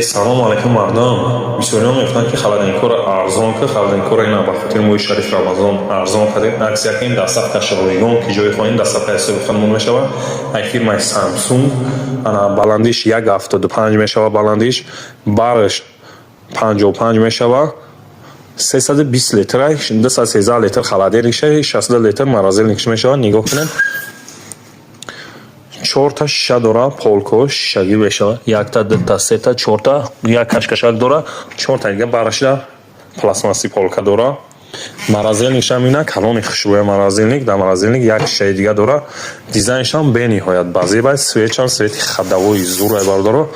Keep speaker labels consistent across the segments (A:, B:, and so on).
A: Салому алайкум, мардум. Бисёриён мегуфтанд, ки холодильникҳоро арзон ки холодильникҳоро ина ба хотири моҳи шариф Рамазон арзон кардем. Акция кунем, доставкаш ройгон, ки ҷои хоҳем, доставка ҳисоби худмон мешавад. Ай фирмаи Samsung, ана баландиш 1,75 мешавад, баландиш барш 55 мешавад, 320 литра, 213 литр холодильникша, 60 литр морозильникш мешавад. Нигоҳ кунед, чорта шиша дора, полко шишагӣ мешавад: якта, дута, сета, чорта. Як кашкашак дора, чорта дига барашда пластмасси полка дора. Морозильникшам ина калони хушрӯя. Морозильник, дар морозильник як шишаи дига дора. Дизайншам бениҳоят базебай, светшам свети ходовой зурай, бардоро.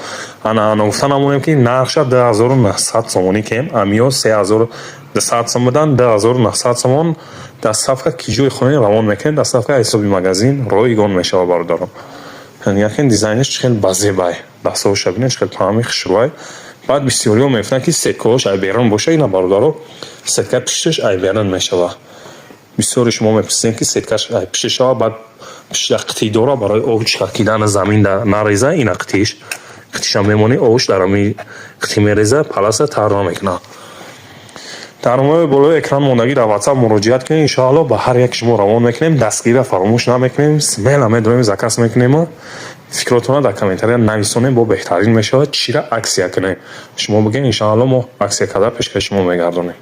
A: Ана гуфта намонем, ки нархша 2900 сомонӣ кем, амиё 3200 сом будан, 2900 сомон. Доставка ки ҷои хоҳем равон мекунем, доставка ҳисоби магазин ройгон мешавад, бародарон. Якин дизайнаш чӣ хел базебай, дастҳоша бинед, чӣ хел паҳми хушрӯай. Баъд бисёриҳо мегуфтанд, ки сеткаҳош ай берун боша. Ина, бародаро, сетка пишташ ай берун мешавад. Бисёри шумо мепурсидем, ки сеткаш ай пишта шавад. Баъд пишта қитӣ дора, барои об чакидани замин нареза. Ина қитиш, қитиша мемонӣ, обш дар ами қитӣ мереза, паласа тар намекунад. Дар рақамҳои болои экран мондагӣ дар WhatsApp муроҷиат кунед, иншоалло, ба ҳар як шумо равон мекунем. Дастгирира фаромӯш намекунем, смело медроем, заказ мекунему. Фикротонро дар комментария нависонем, бо беҳтарин мешавад. Чира акция кунем, шумо бигӯед, иншоалло, мо акция карда пешкаши шумо мегардонем.